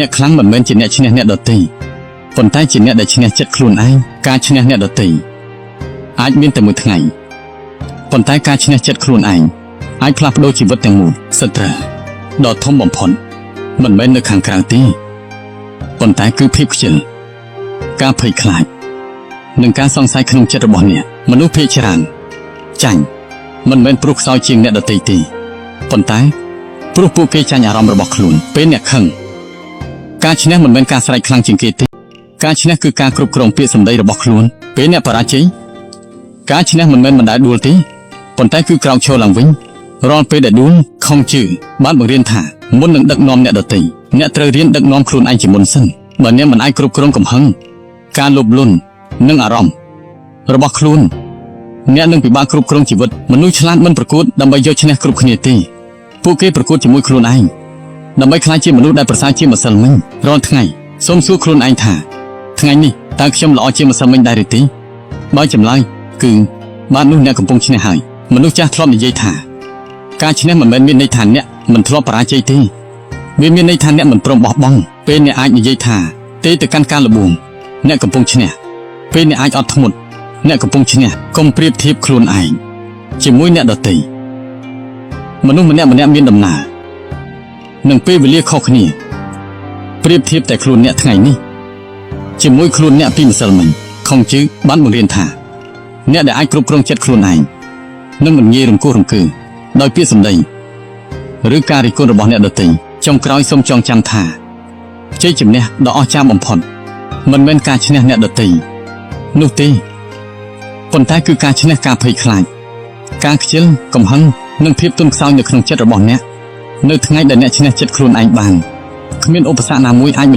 អ្នកខ្លាំងមិនមែនជាអ្នកឈ្នះអ្នកដទៃប៉ុន្តែជាអ្នកដែលឈ្នះចិត្តខ្លួនឯងការឈ្នះអ្នកដទៃអាចមានតែមួយថ្ងៃប៉ុន្តែការឈ្នះចិត្តខ្លួនឯងអាចផ្លាស់ប្ដូរជីវិតទាំងមូលសត្រូវដ៏ធំបំផុតមិនមែននៅខាងក្រៅទេប៉ុន្តែគឺភាពខ្ជិលការភ័យខ្លាចនិងការសង្ស័យក្នុងចិត្តរបស់អ្នកមនុស្សភាគច្រើនចាញ់មិនមែនព្រោះខ្សោយជាងអ្នកដទៃទេប៉ុន្តែព្រោះពួកគេចាញ់អារម្មណ៍របស់ខ្លួនពេលអ្នកខឹង ការឈ្នះមិនមែនការស្រែកខ្លាំងជាងគេទេការឈ្នះគឺការគ្រប់គ្រងពាក្យសម្ដីរបស់ខ្លួនពេលអ្នកបរាជ័យការឈ្នះមិនមែនមិនដែលដួលទេប៉ុន្តែគឺក្រោកឈរឡើងវិញរាល់ពេលដែលដួលខុងជឺបានបង្រៀនថាមុននឹងដឹកនាំអ្នកដទៃអ្នកត្រូវរៀនដឹកនាំខ្លួនឯងជាមុនសិនបើអ្នកមិនអាចគ្រប់គ្រងកំហឹងការលោភលន់និងអារម្មណ៍របស់ខ្លួនអ្នកនឹងពិបាកគ្រប់គ្រងជីវិតមនុស្សឆ្លាតមិនប្រកួតដើម្បីយកឈ្នះគ្រប់គ្នាទេពួកគេប្រកួតជាមួយខ្លួនឯង ដើម្បីក្លាយជាមនុស្សដែលប្រសើរជាងម្សិលមិញរាល់ថ្ងៃសូមសួរខ្លួនឯងថាថ្ងៃនេះតើខ្ញុំល្អជាងម្សិលមិញដែរឬទេបើចម្លើយគឺបាទនោះអ្នកកំពុងឈ្នះហើយមនុស្សចាស់ធ្លាប់និយាយថាការឈ្នះមិនមែនមានន័យថាអ្នកមិនធ្លាប់បរាជ័យទេវាមានន័យថាអ្នកមិនព្រមបោះបង់ពេលអ្នកអាចនិយាយថាទេទៅកាន់ការល្បួងអ្នកកំពុងឈ្នះពេលអ្នកអាចអត់ធ្មត់អ្នកកំពុងឈ្នះកុំប្រៀបធៀបខ្លួនឯងជាមួយអ្នកដទៃមនុស្សម្នាក់ៗមានដំណើរ និងពេលវេលាខុសគ្នាប្រៀបធៀបតែខ្លួនអ្នកថ្ងៃនេះជាមួយខ្លួនអ្នកពីម្សិលមិញខុងជឺបានបង្រៀនថាអ្នកដែលអាចគ្រប់គ្រងចិត្តខ្លួនឯងនឹងមិនងាយរង្គោះរង្គើដោយពាក្យសម្ដីឬការរិះគន់របស់អ្នកដទៃចុងក្រោយសូមចងចាំថាជ័យជំនះដ៏អស្ចារ្យបំផុតមិនមែនការឈ្នះអ្នកដទៃនោះទេប៉ុន្តែគឺការឈ្នះការភ័យខ្លាចការខ្ជិលកំហឹងនិងភាពទន់ខ្សោយនៅក្នុងចិត្តរបស់អ្នក នៅថ្ងៃដែលអ្នកឈ្នះចិត្តខ្លួនឯងបានគ្មានឧបសគ្គណាមួយអាចបញ្